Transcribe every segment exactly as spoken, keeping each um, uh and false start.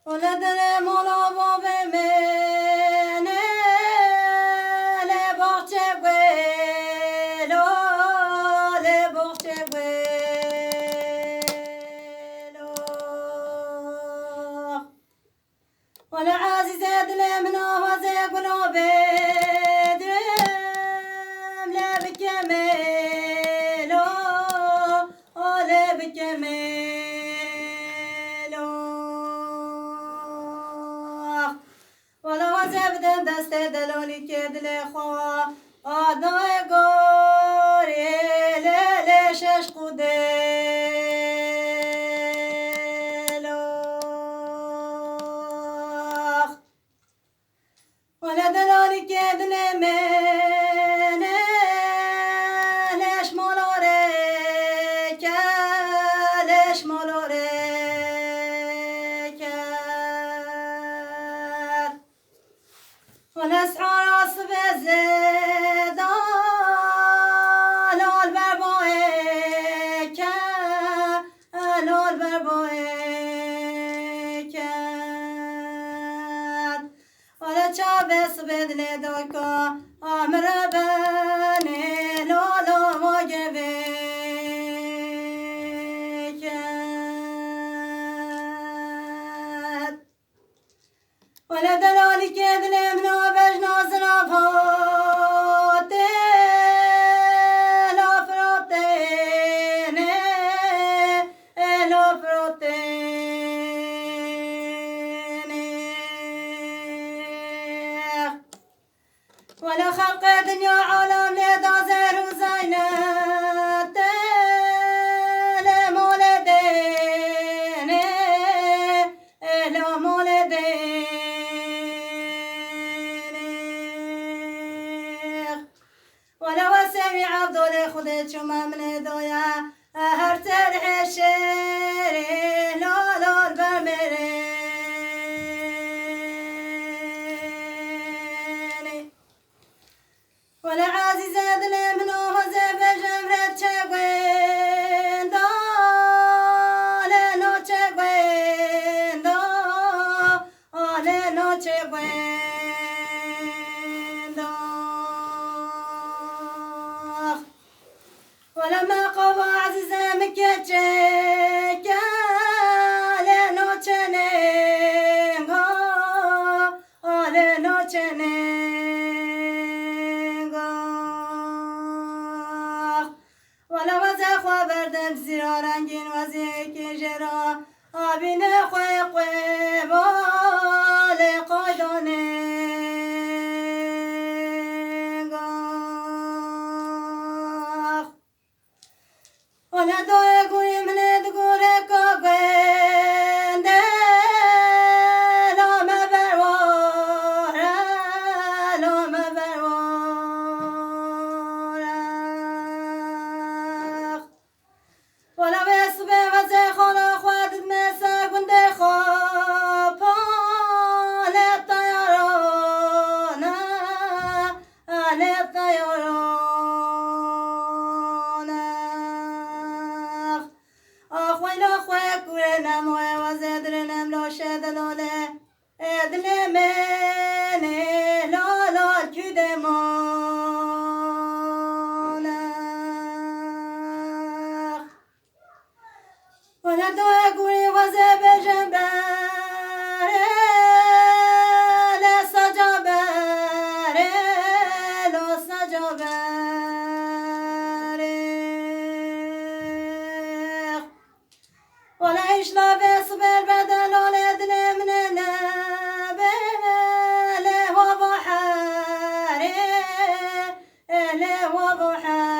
Ole dere mola bavê min, lê baxçe guelo, lê baxçe guelo. Ole ezîzê dilê min a wazê gulo bêdim, lê bike mêlo, o lê bike mêlo. Wala wazê bidim destê delalîkê dilê xwe. Adayê gorê lê lê şeş qudêlo. Wele delalîkê dilê min, leş moloreke, leş moloreke. Wele sihara sibê zêda, lal berboyeke, lal berboyeke. Wele çavê sibê dilê doyka, amire benê lala ma gevê ket. Wele delalîkê dilê min a bejna zirav hatê, la firotênê, ê la firotênê. Wele xelqê dinya alem lê da zêr û zeynet, lê molê dênê, ê la molê dênê. Wele wesê wî Evdolê Xwedê çûme min ê doye, e her têr hêşêrê, lal lal bermêrênê. Wele ezîzê dilê min o hozê bêjem re çê guênda, lê no çê guênda, a lê no çê guênda. Wele me qava ezîzê min keçeke, lê no çê nênga, a lê no çê nênga. Wele wezê xwe berdim zîra rengîn wezî kî jê ra, abîne xwe qêbo lê qayda nênga. Ana dayê gurî min ê digore ka guende, la me berware, la me berware. Wala vê sibê vazê xala xwe didme ser gundê xwe, palê teyarane. Alê teyarane. Ax weyla xwe kure nemoye wezê dirinem laşe delale. Ê dilê min ê lala kü demane. Wele doye gurî wezê bêjin berê, lê saca berê, lo saca berê. Wele îşla vê sibê bede lolê dilê min ê nebe, lê hova herê. Ehle wa bu herêx.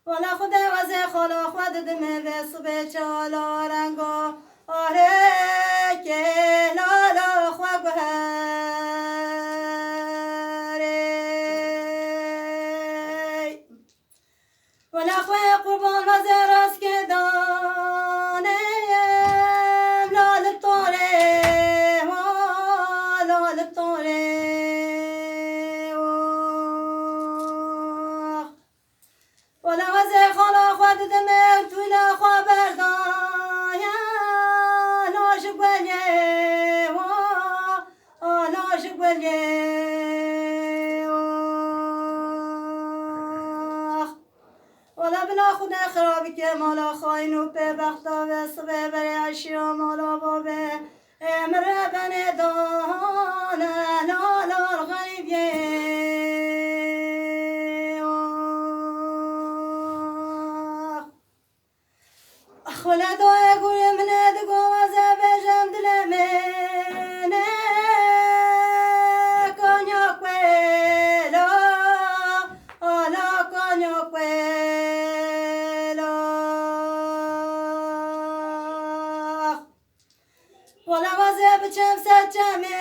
Wala Xwedê wezê xala xwe didime vê sibê çala rengo arêkê lala xwe guherê. Wela xwe qurban vazê rastke danê, em la li torê wa, la li torê wa. Wela vazê xala xwe didime, tûla xwe Bila xwe ne xirab bike mala xayîn û pê bexta ve sibê berê eşîra mala babê. Emre benê dane lalar xerîbiyê. Xwele doye gurê min e, digovaze bêjem dilê min e, kanya kuêlo, ala kanya kuêlo. Wala vaze biçem ser çemê,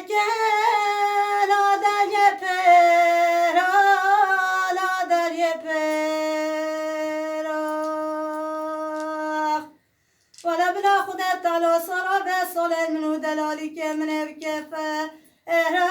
kela derye pera, la derye pera. Wala bila xwe de talo sala ve salên min û delalîkê min ê bikefe. Ere